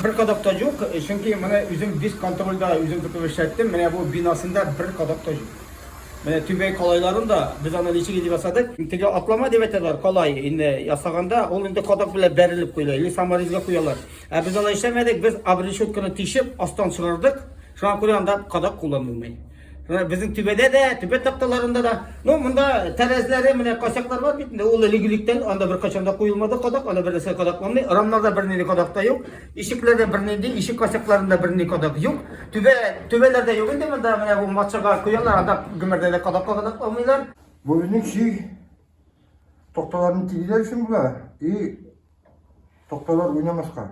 Бер кадак та юк, чөнки моны үзем без контрольдә үзем тотып эшләттем. Менә бу бинасында бер кадак та юк. Менә түбә калайларын да без аны ничек итеп ясадык? Теге атлама дип әйтәләр, калай инде ясаганда ул инде кадак белән бәрелеп куела или саморезга куялар. Ә без алай эшләмәдек, без обрешетканы тишеп астан чыгардык. Шуңа күрә анда кадак кулланылмый. Безнең түбәдә дә, түбә такталарында да. Ну, монда тәрәзләре менә косяклар бар бит инде. Ул элек-электән анда беркайчан да куелмады кадак, анда бер нәрсә кадакланмый. Рамнарда бернинди кадак та юк. Ишекләрдә бернинди, ишек косякларында бернинди кадак юк. Түбә, түбәләрдә юк инде монда менә бу матчага куялар, анда гомердә дә кадак кадакламыйлар. Бу безнең чөй такталарны тигезләр өчен була. И такталар уйнамаска.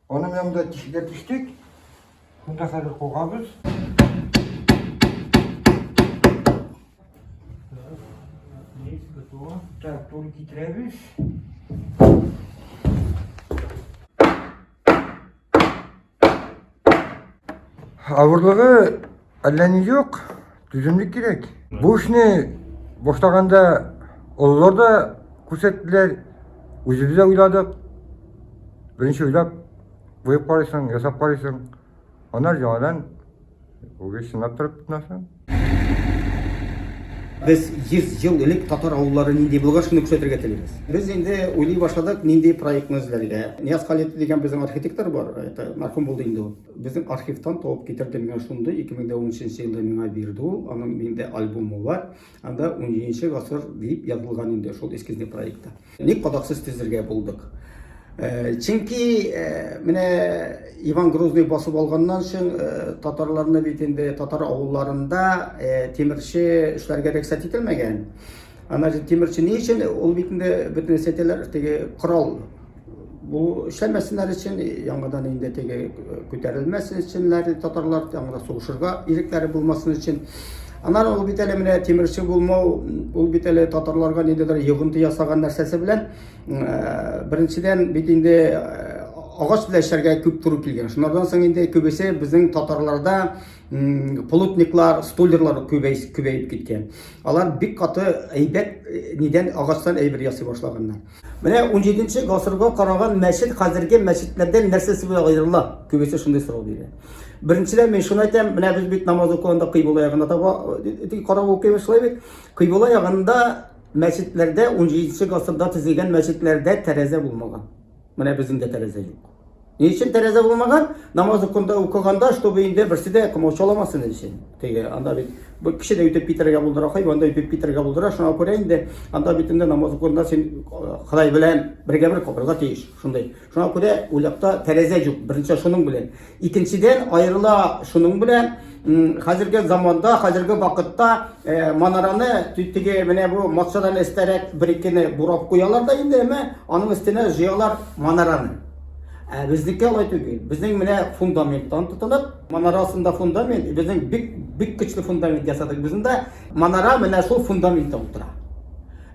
Аны менә монда тишекләр тиштек. Монда хәзер кугабыз. Так, туры китерәбез. Авырлыгы әллә ни юк, түземлек кирәк. Бу эшне башлаганда олылар да күрсәттеләр, үзебез дә уйладык. Беренче уйлап, куеп карыйсың, ясап карыйсың. Аннары яңадан үзе чынлап торып тотынасың. Без 100 ел элек татар авыллары нинди булган, шуны күрсәтергә телибез. Без инде уйлый башладык, нинди проектны эзләргә. Нияз Халитов дигән безнең архитектор бар, это мәрхүм булды инде ул. Безнең архивтан табып китерде миңа шундый, 2013 елда миңа бирде ул, аның миндә альбомы бар. Анда 17 гасыр дип язылган инде шул эскизный проектта. Ник кадаксыз төзергә булдык? Э, чөнки э, менә Иван Грозный басып алганнан соң э, татарларны бит инде татар авылларында тимерче эшләргә рөхсәт ителмәгән. Ана тимерче ни өчен? Ул бит инде бөтен әйтәләр, теге корал бу эшләмәсеннәр өчен, яңадан инде теге күтәрелмәсен өченнәр татарлар яңадан сугышырга ирекләре булмасын өчен. Аннары ул бит әле менә тимерче булмау, ул бит әле татарларга ниндидер йогынты ясаган нәрсәсе белән, беренчедән бит инде агач белән эшләргә күп туры килгән. Шуннардан соң инде күбесе безнең татарларда полотниклар, столярлар күбәеп киткән. Алар бик каты әйбәт нидән агачтан әйбер ясый башлаганнар. Менә 17 гасырга караган мәчет хәзерге мәчетләрдән нәрсәсе белән аерыла? Күбесе шундый сорау бирә. Беренчедән мин шуны әйтәм, менә без бит намаз укыганда кыйбла ягына таба карап укыйбыз шулай бит. Кыйбла ягында мәчетләрдә 17 гасырда төзелгән мәчетләрдә тәрәзә булмаган. Менә безнең дә тәрәзә юк. Ни өчен тәрәзә булмаган? Намаз укында укыганда, чтобы инде берсе дә комачауламасын өчен. Теге анда бит бу кеше дә үтеп китәргә булдыра, хайван да үтеп китәргә булдыра. Шуңа күрә инде анда бит инде намаз укыганда син э, Ходай белән бергә-бер калырга тиеш. Шундый. Шуңа күрә ул якта тәрәзә юк. Беренче шуның белән. Икенчедән аерыла шуның белән хәзерге заманда, хәзерге вакытта э, манараны теге менә бу матчадан өстәрәк бер-икене бурап куялар да инде, әмма аның өстенә җыялар манараны. Ә безнеке алай түгел. Безнең менә фундаменттан тотынып, манара астында фундамент, безнең бик бик көчле фундамент ясадык. Безнең дә манара менә шул фундаментта утыра.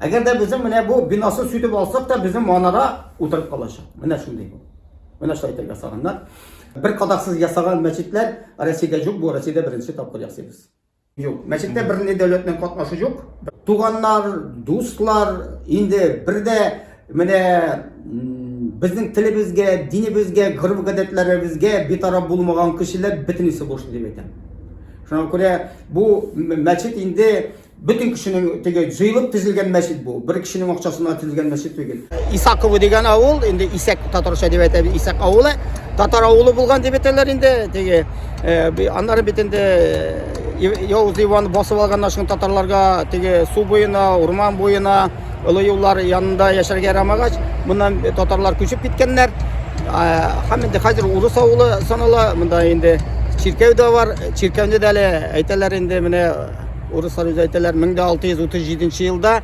Әгәр дә безнең менә бу бинасын сүтеп алсак та, безнең манара утырып калачак. Менә шундый бу. Менә шулай итеп ясаганнар. Бер кадаксыз ясаган мәчетләр Россиядә юк, бу Россиядә беренче тапкыр ясыйбыз. Юк, мәчеттә бернинди дәүләтнең катнашы юк. Туганнар, дуслар, инде бер дә менә безнең телебезгә, динебезгә, гореф-гадәтләребезгә битараф булмаган кешеләр бөтенесе бурычлы дип әйтәм. Шуңа күрә бу мәчет инде Бөтен кешенең теге җыелып төзелгән мәчет бу. Бер кешенең акчасына төзелгән мәчет түгел. Исаково дигән авыл, инде Исәк татарча дип әйтәбез, Исәк авылы. Татар авылы булган дип әйтәләр инде теге. Э, аннары бит инде э, Явыз Иван басып алганнан соң татарларга теге су буена, урман буена, олы юллар янында яшәргә ярамагач, моннан татарлар күчеп киткәннәр. Һәм инде хәзер урыс авылы санала. Монда инде чиркәү дә бар. Чиркәүне дә әле әйтәләр инде менә Урыслар үзе әйтәләр, 1637 елда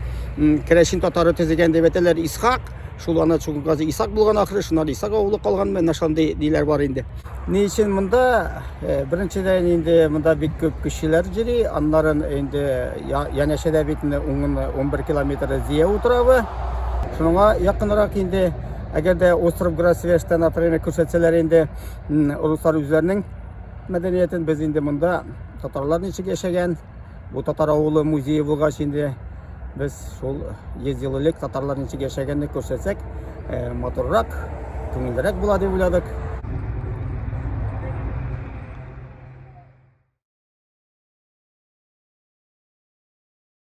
керәшен татары төзегән дип әйтәләр Исхак. Шул ана Чугунгази Исак булган ахры, шуннан Исак авылы калган, менә шундый диләр бар инде. Ни өчен монда? Э, беренчедән инде монда бик күп кешеләр йөри, аннарын инде янәшәдә бит инде 11 километр Зия утравы. Шуңа якынрак инде, әгәр дә остров Грасвештан, например, күрсәтсәләр инде, урыслар үзләренең мәдәниятен без инде монда татарлар ничек яшәгән, бу татар авылы музее булгач инде без шул 100 ел элек татарлар ничек яшәгәнне күрсәтсәк, э, матуррак, күңеллерәк була дип уйладык.